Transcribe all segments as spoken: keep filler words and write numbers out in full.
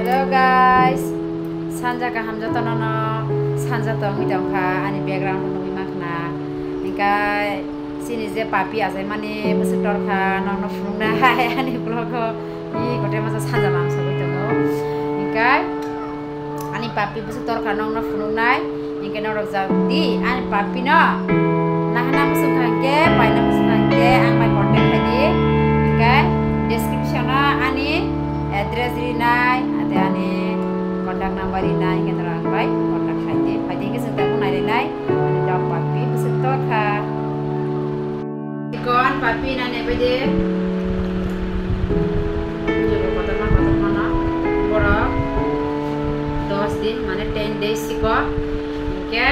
Hello guys, sanja kaham jotono no, sanja tongwi tongkha, ani background nugwi mankha na. Hinkhe chini je papi achaimani bwswk torkha, nokno phunuknai ani vlog o, i kotor masa sanja lamsogwi tongo. Hinkhe ani papi bwswk torkha, nokno phunuknai. Hinkhe norok jak di, ani papi no nahana muchung kha hinkhe, paina muchung kha hinkhe, ang bai contact khai di. Hinkhe description o ani address rinai, ate ani contact number rinai, hinkhe norok ang bai contact khai di. Phai di hinkhe chwng tabuk nailainai, ani dog papi bwswk torkha. Chikon papi na nebai de. Joto kotorma kotorma no. Borok dos din, mane ten days siko. Hinkhe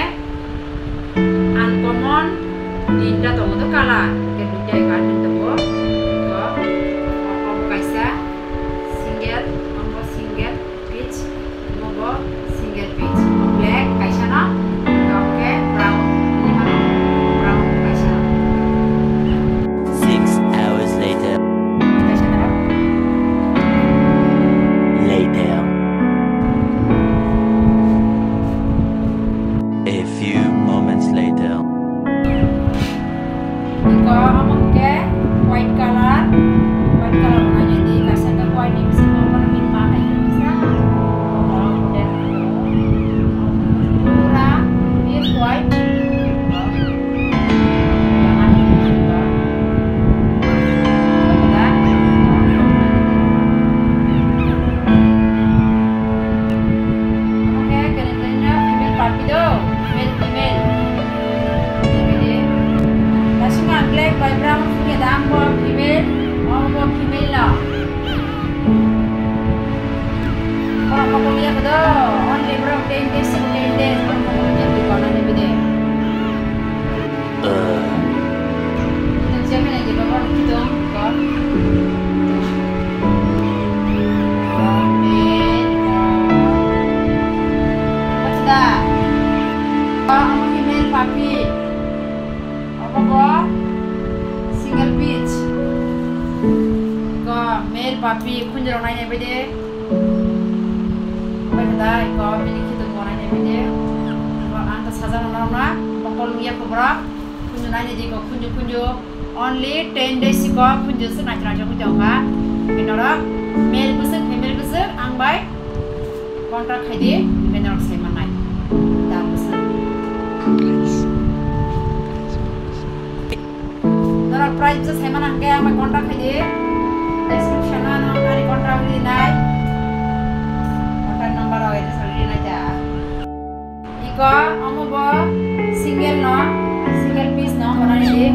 uncommon tinta tongo to color. Hinkhe duita color tongo. Iko, o, o kaisa single, omo single. Peach, omo bo single peach. Black kaisa no, omo khe brown, ini mano brown kaisa no. Six hours later. Kaisa no. Later. A few moments later. Iko omo hwnkhe white color, white color rok nainai di, kaisa khe white ni bisingo bono min ma hai khe kisa, pura pure white. Omo khe kene kene female papi do, male female. Naisingma black bai brown singya da, ang bo female, ang bo female no. Borok mokol ya kodo, only borok ten days, ten days, borok mokol ya kodo, kono ni bide. Ito siya kena di borok ni kidong, ko. Oke, ko. What's that? Oh, female puppy. Obo bo single peach. Ko male puppy khunjurok nainai bai de. Bai da ko bini khitung bo nainai bai de. Ko ang ta sajak na na mokol ya ko bro. Khunju nainai di ko khunju khunju. Only ten days ko khunju se naithok naithok tongkha. Binorok male bwswk female bwswk ang bai. Contract khai di, hingke norok sai mannai. Dam bwswk. Norok price bwswk sai mana hingke ang bai contract khai di. Description o norok ani contract rinai. Contact number o rinai ta. Iko, omo bo single no, single piece no, omo nani di,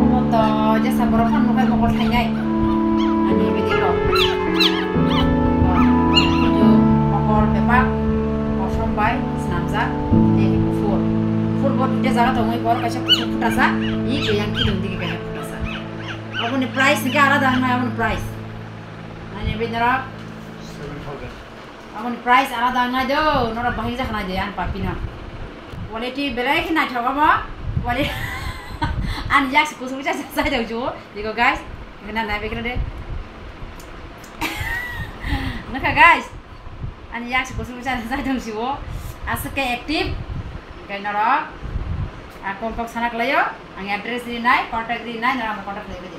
omo to jesa borok phano nukhai mokol thainai. Ani bidi ko. Ko, kuju, mokol, pepak, kosom bai, snamjak, tei kuphur. Kuphur bo duita jaga tongwi, borok kaisa kuphur phutasajak, i khe yang kidong digi kaisa phutasajak. Oboni price hingke alada wngnai, oboni price. Ani bidi norok. Seven thousand. Aboni price alada wngnai do, norok bahai jakha nai de ani papi no. Quality belai khe naithok obo. Quali-, ani yak se kusuk sa, sa, sa, sa, sa, digo guys. Kena nai bekena de. Nukha guys. Ani yak se kusuk sa, sa, sa, sa, sa, aswk khe active. Khe norok. A, call kok sana khlaio. Ang address rinai, contact rinai, norok contact khlai bidi.